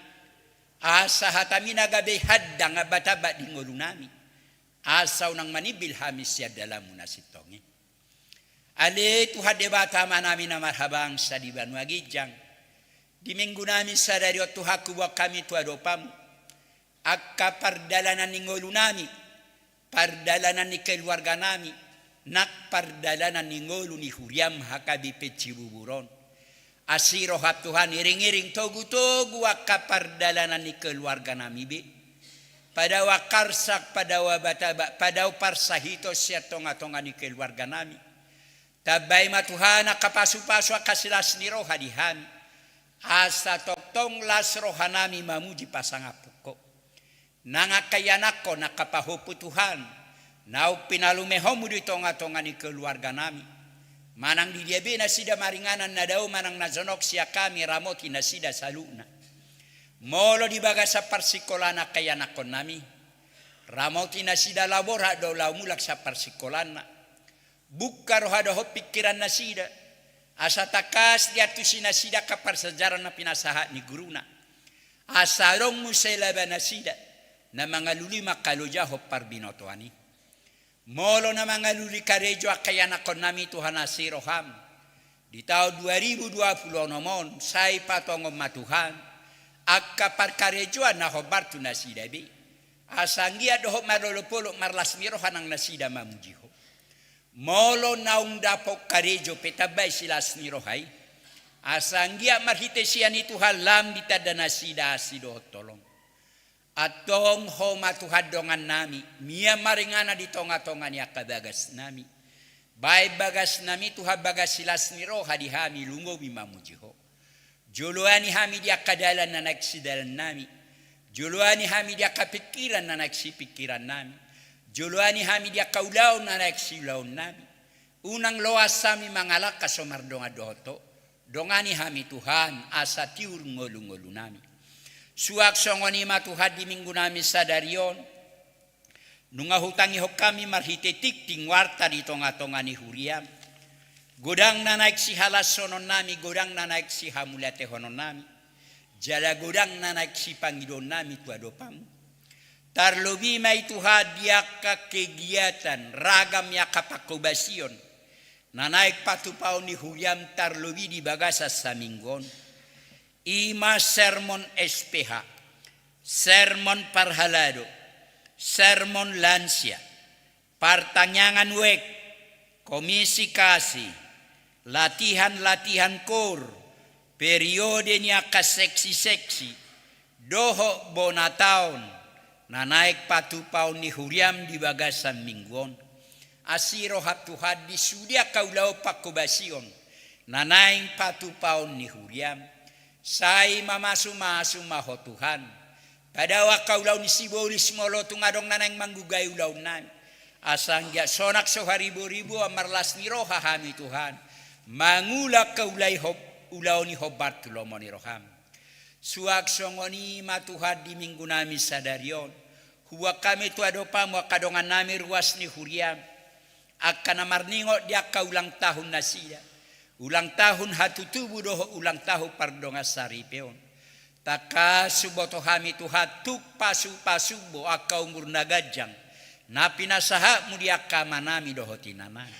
asa hatami na gabe handang ambat-ambat di ngolunami, asa unang manimbil hami sian dalanMu na sintong i. Ale Tuhan Debata Amanami na marhabangsa di banua ginjang, di minggunami sadari on Tuhan, huboan hami tu adopanMu angka pardalanan ni ngolunami, pardalanan ni keluarganami, nang pardalanan ni ngolu ni huriaM H K B P Cibubur on. Asi rohaM Tuhan, iring-iring togu-togu angka pardalanan ni keluarganami be. padao angka arsak, padao abatabak, padao parsahiton sian tongatonga ni keluarganami. Tambai ma Tuhan angka pasupasu, angka silas ni roha di hami, asa tongtong las rohanami mamuji pasangaphon Ho. Nang angka ianakhon, angka pahompu Tuhan, naung pinalumeonMu di tongatonga ni keluarganami, manang di dia be nasida maringanan, na dao manang na jonok, sian hami ramoti nasida saluhutna. Molo di bagasan parsikolaan angka ianakhonnami, ramoti nasida laho borhat do laho mulak sian parsikolaanna. Buka roha dohot pingkiran nasida, asa tangkas diantusi nasida angka parsiajaran na pinasahat ni guruna, asa adong muse laba nasida na mangalului mangkalojahon parbinotoan i. Molo na mangalului karejo angka ianakhonnami, Tuhan, asi rohaM, di taon dua ribu dua puluh onom on, sai patongon ma Tuhan angka parkarejoan na hombar tu nasida be, asa anggiat dohot marolopolop marlas ni roha nang nasida mamuji Ho. Molo naung dapot karejo pe, tambai silas ni roha i, asa anggiat marhite sian i, Tuhan, lam ditanda nasida asi dohot holong. Antong Ho ma Tuhan dongannami, mian maringanan di tongatonga ni angka bagasnami. Baen bagasnami, Tuhan, bagas silas ni roha di hami, lumobi mamuji Ho. Joloani hami di angka dalan na naeng sidalannami. Joloani hami di angka pingkiran na naeng sipingkirannami. Joloani hami di angka ulaon na naeng siulaonnami. Unang loas hami mangalangka so mardongan dohot Ho. Dongani hami, Tuhan, asa tiur ngolungolunami. Suang songon i ma, Tuhan, di minggunami sadari on, nunga hutangihon hami marhite tingting warta di tongatonga ni huriaM. Godang na naeng sihalashononnami, godang na naeng sihamauliatehononnami, jala godang na naeng sipangidoonnami tu adopanMu. Tarlobi ma i, Tuhan, di angka kegiatan, ragam ni angka pangkobasion na naeng patupaon ni huriaM, tarlobi di bagasan saminggu on. I ma sermon S P H, sermon parhalado, sermon lansia, partangiangan wijk, komisi kasih, latihan-latihan koor, periode ni angka seksi-seksi, dohot bona taon na naeng patupaon ni huriaM di bagasan minggu on. Asi rohaM, Tuhan, di sude angka ulaon pangkobasion na naeng patupaon ni huriaM. Sai mamasumasu ma Ho, Tuhan. Padao angka ulaon ni sibolis molo tung adong na naeng manggugai ulaonnami, asa anggiat sonang so hariboriboan marlas ni roha hami, Tuhan, mangula angka ulaon i ho-, ulaon i hombar tu lomo ni rohaM. Suang songon i ma, Tuhan, di minggunami sadari on, huboan hami tu adopanMu angka dongannami ruas ni huriaM, angka na marningot di angka ulang tahun nasida, ulang tahun hatutubu dohot ulang tahun pardongansaripeon. Tangkas huboto hami, Tuhan, tung pasupasuM do angka umur na ganjang na pinasahatMu di angka amanami dohot inanami.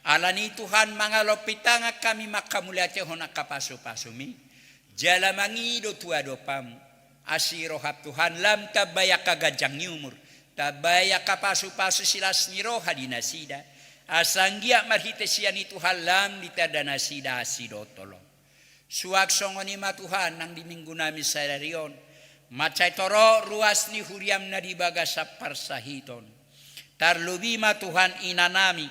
Alani i, Tuhan, mangalompi tangan hami manghamauliatehon angka pasupasuMi, jala mangido tu adopanMu. Asi rohaM, Tuhan, lam tambai angka ganjang ni umur, tambai angka pasupasu silas ni roha di nasida, asa anggiat marhite sian i, Tuhan, lam ditanda nasida asi dohot holong. Suang songon i ma, Tuhan, nang di minggunami sadari on, mansai torop ruas ni huriaM na di bagasan parsahiton. Tarlobi ma, Tuhan, inanami,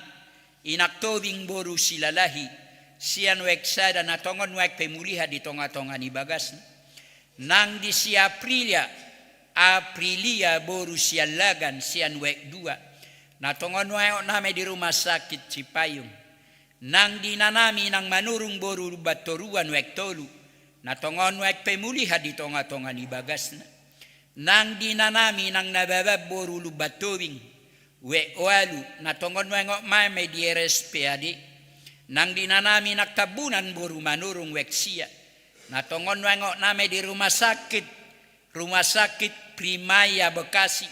Inang Tobing boru Silalahi, sian wijk sada, na tongon nuaeng pemulihan di tongatonga ni bagasna. Nang di si Aprilia, Aprilia boru Siallagan, sian wijk dua, na tongon nuaeng ongnami di rumah sakit Cipayung. Nang di inanami Inang Manurung boru Lumbantoruan, wijk tolu, na tongon nuaeng pemulihan di tongatonga ni bagasna. Nang di inanami Inang Nababan boru Lumbantobing, wijk ualu, na tongon nuaeng ongnami di R S P A D. Nang di inanami Inang Tambunan boru Manurung, wijk sia, na tongon nuaeng ongnami di rumah sakit, Rumah Sakit Primaya Bekasi.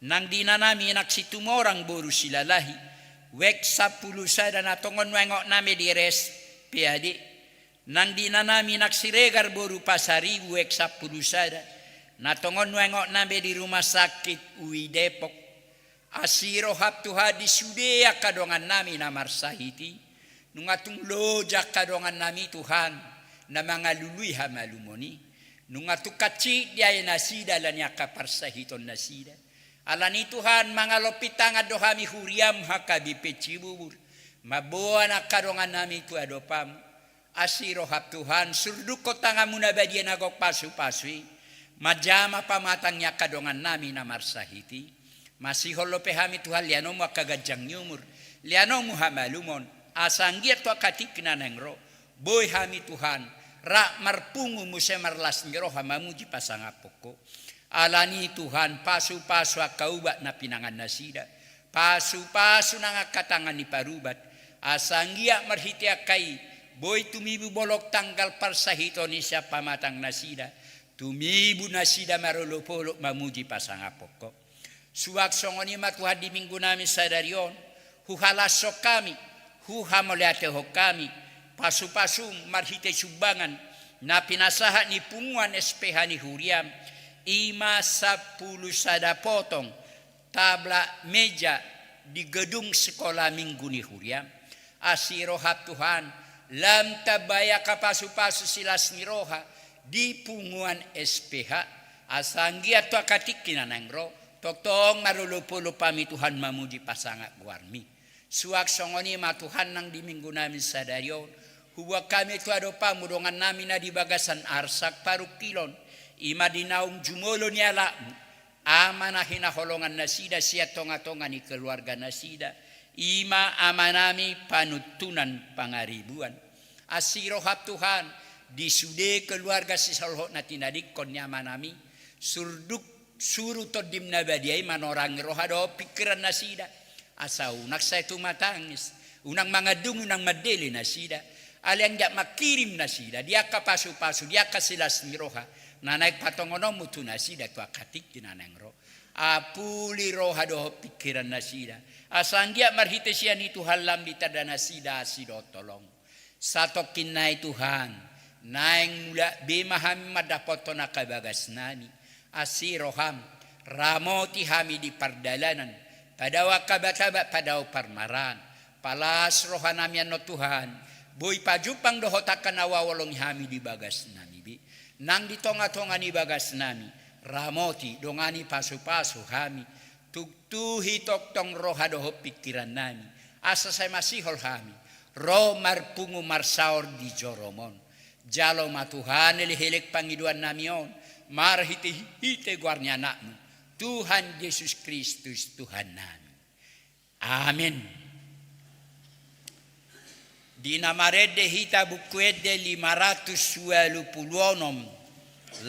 Nang di inanami Inang Situmorang boru Silalahi, wijk sampulu sada, na tongon nuaeng ongnami di R S P A D. Nang di inanami Inang Siregar boru Pasaribu, wijk sampulu sada, na tongon nuaeng ongnami di rumah sakit U I Depok. Asi rohaM, Tuhan, di sude angka dongannami na marsahit i, nunga tung loja angka dongannami, Tuhan, na mangalului hamalumon i. Nunga tung hansit diae nasida ala ni angka parsahiton nasida. Ala ni Tuhan, mangalompit tangan do hami huriam H K B P Cibubur, mamboan angka dongannami tu adopanmu. Asi roham Tuhan, surdukkon tanganmu na badia na gok pasupasu i manjama pamatang ni angka dongannami na marsahit i. Masihol dope hami Tuhan, leanonmu angka ganjang ni umur, leanonmu hamalumon, asa anggiat tu angka tingki na naeng ro, boi hami Tuhan rap marpungu muse marlas ni roha mamuji pasangaphon Ho. Ala ni Tuhan, pasupasu angka ubat na pinangan nasida, pasupasu nang angka tangan ni parubat, asa anggiat marhite angka i boi tumibu bolon tanggal parsahiton i sian pamatang nasida, tumibu nasida marolopolop mamuji pasangaphon Ho. Suang songon i ma Tuhan di minggunami sadari on, huhalashon hami, huhamauliatehon hami pasupasum marhite sumbangan na pinasahat ni punguan S P H ni huriam, i ma sampulu sada potong tabla meja di gedung sekolah minggu ni huriam. Asi roham Tuhan, lam tambai angka pasupasu silas ni roha di punguan S P H, asa anggiat tu angka tingki na naeng ro, tongtong marolopolop hami Tuhan mamuji pasangap goarmi. Suang songon i ma Tuhan nang di minggunami sadari on, huboan hami tu adopanmu dongannami na di bagasan arsak parungkilon, i ma di naung jumolo ni anakmu, ama na hinaholongan nasida sian tongatonga ni keluarga nasida, i ma amanami Panuntunan Pangaribuan. Asi roham Tuhan, di sude keluarga sisolhot na tinadingkon ni amanami, surduk suru Tondim na badia i manorangi roha dohot pingkiran nasida, asa unang sai tumatangis, unang mangandung, unang mandele nasida, alai anggiat mangkirim nasida di angka pasupasu, di angka silas ni roha na naeng patongononmu tu nasida tu angka tingki na naeng ro. Apuli roha dohot pingkiran nasida, asa anggiat marhite sian i Tuhan lam ditanda nasida asi dohot holong. Satongkin nai Tuhan, naeng mulak be ma hami mandapothon angka bagasnami. Asi roham, ramoti hami di pardalanan, padao angka batabat, padao parmaraan. Palas rohanami annon Tuhan, boi pajumpang dohot angka na huhaholongi hami di bagasnami be, nang di tongatonga ni bagasnami. Ramoti, dongani, pasupasu hami, tuktuhi tongtong roha dohot pingkirannami, asa sai masihol hami ro marpungu marsaor di jorom on. Jalo ma Tuhan elekelek pangidoannami on marhitehite goar ni anakmu, Tuhan Jesus Kristus Tuhannami. Amen. Di na marende hita Buku Ende lima ratus ualu pulu onom,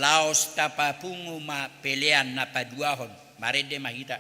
laos tapapungu ma pelean na paduahon. Marende ma hita.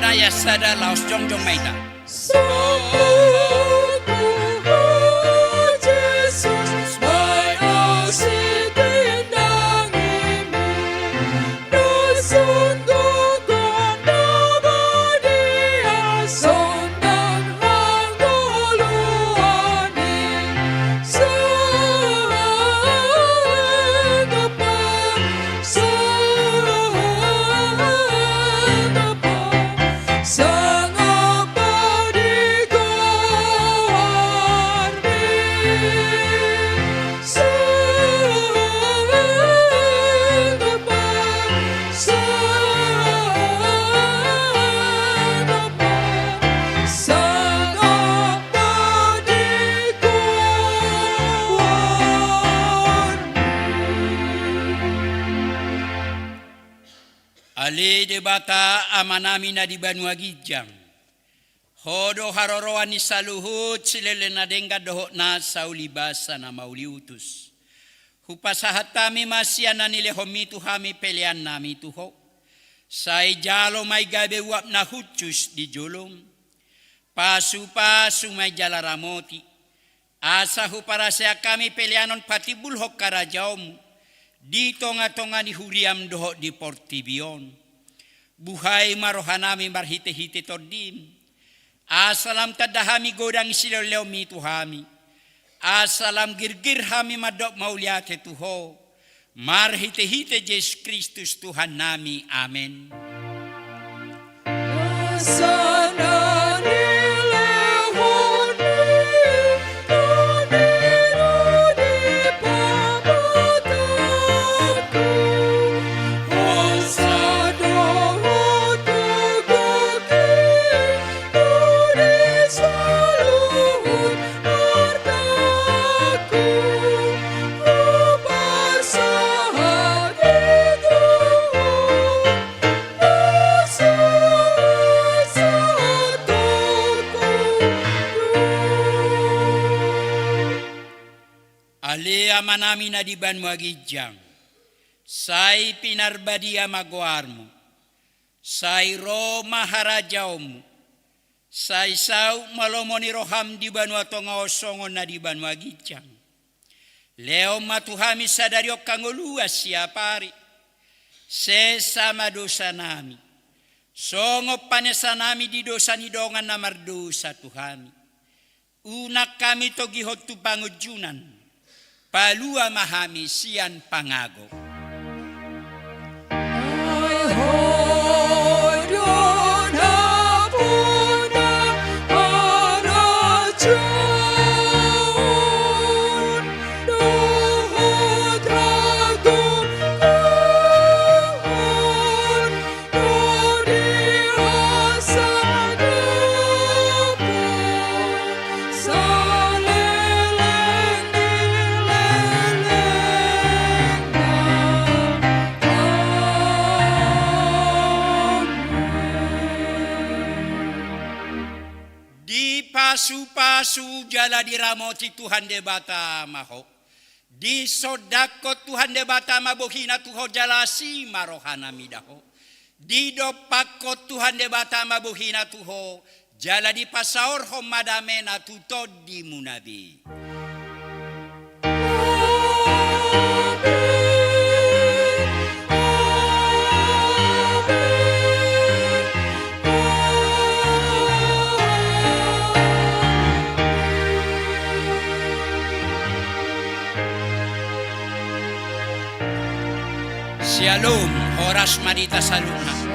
Ia sada laos jongjong ma hita. Sungguh, oh Jesus, manasitindangimi. Sungguh gonda badia sonang hangoluan i. Sangap, sangap, sangap di goarmi. Sangap, sangap, sangap di goarmi. Ale Debata Amanami na di banua ginjang, Ho do haroroan ni saluhut silele na denggan dohot nasa ulibasa na mauliutus. Hupasahat hami ma sian na nilehonmi tu hami peleannami tu Ho. Sai jalo ma i gabe uap na hushus di jolom. Pasupasu ma i jala ramoti. Asa huparasehon hami pelean on patimbulhon harajaonmu di tongatonga ni huriam dohot di portibi on. Buhai ma rohanami marhitehite Tondim, asa lam tanda hami godang silehonlehonmi tu hami, asa lam girgir hami mandok mauliate tu Ho, marhitehite Jesus Kristus Tuhannami. Amen. Ale Amanami na di banua ginjang, sai pinarbadia ma goarmu. Sai ro ma harajaonmu. Sai saut ma lomo ni roham di banua tonga on songon na di banua ginjang. Lehon ma tu hami sadari on hangoluan siapari. Sesa ma dosanami, songon panesanami di dosa ni dongan na mardosa tu hami. Unang hami togihon tu pangunjunan, palua ma hami sian pangago. Ai Ho do nampuna harajaon dohot hagogoon, dipasupasu jala diramoti Tuhan Debata ma ho. Disondangkon Tuhan Debata ma bohina tu ho jala asi ma rohana mida ho. Didompakkon Tuhan Debata ma bohina tu ho jala dipasaorhon ma damena tu tondimuna be. Amen. Amen. Syalom, horas ma di hita saluhutna.